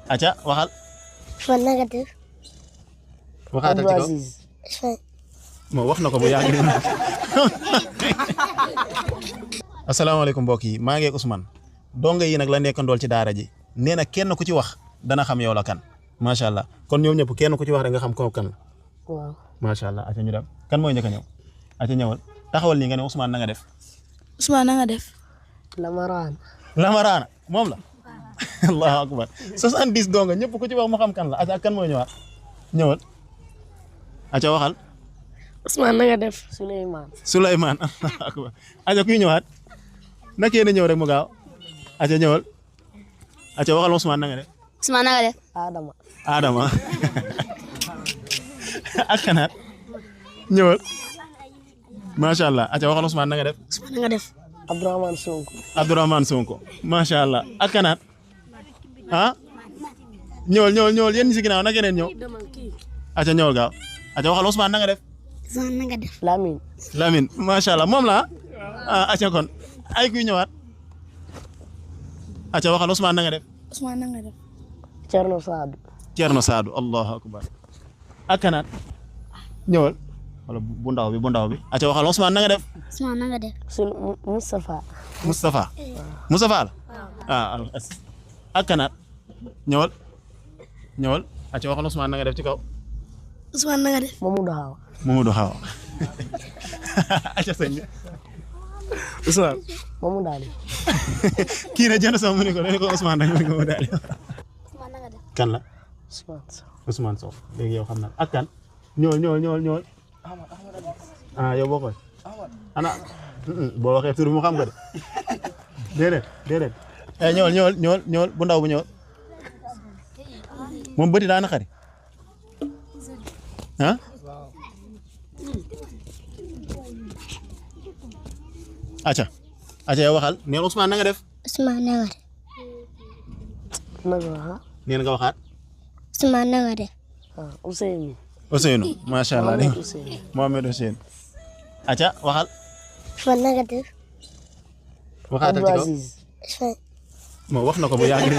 acca waxal. fan na nga def. waxaatal ci kaw fan. moo wax na ko bu yàgg. asalaamaaleykum mbokk yi maa ngi ak Ousmane donga yi nag la nekkandool ci daara ji nee na kenn ku ci wax dana xam yow la kan macha allah kon ñoom ñëpp kenn ku ci wax rek nga xam ko kan la. waaw macha allah acca ñu dem kan mooy njëkk a ñëw acca ñëwal taxawal nii nga ne Ousmane na nga def. Ousmane na nga def. Lamaraan. Lamarana moom la. allahu akbar 70 donga ñëpp ku ci wax mu xam kan la acca kan mooy ñëwaat ñëwal acca waxal. Ousmane na nga def. Souleymane allahu akbar acca kuy ñëwaat na kenn ñëw rek mu gaaw acca ñëwal acca waxal Ousmane na nga def. Ousmane na nga def. Adama ak kanaat ñëwal macha allah acca waxal Ousmane na nga def. Ousmane na nga def. Abdourahmane Sonko macha allah ak kanaat ah ñëwal yéen ñi si ginnaaw na keneen ñëw acca ñëwal gaaw acca waxal Ousmane na nga def. Ousmane na nga def. Lamine macha allah moom la ah acca kon ay kuy ñëwaat acca waxal Ousmane na nga def. Ousmane na nga def. Thierno Sadou allahu akbar ak kanaat ñëwal wala bu ndaw bi acca waxal Ousmane na nga def. Ousmane na nga def. Moustapha la ah ak kanaat ñëwal acca waxal Ousmane na nga def ci kaw. Ousmane na nga def. Mamadou Xawa acca sëñ bi Ousmane kii na jënd sama mu ne ko dañu ko Ousmane dañu ko Mamadou Ali kan la Ousmane Sow léegi yow xam na ak kan ñëwal ah yow boo koy ana boo waxee tur mu xam nga de déedéet ñëwal bu ndaw bu ñëwal moom bëti daa naqari ah acca yow waxal neen Ousmane na nga def. Ousmane na nga def. neen nga waxaat. Ousmane na nga def. Ousseynou macha allah Mohamed Ousseynou acca waxal. fan na nga def. waxaatal ci kaw fan. moo wax na ko bu yàgg.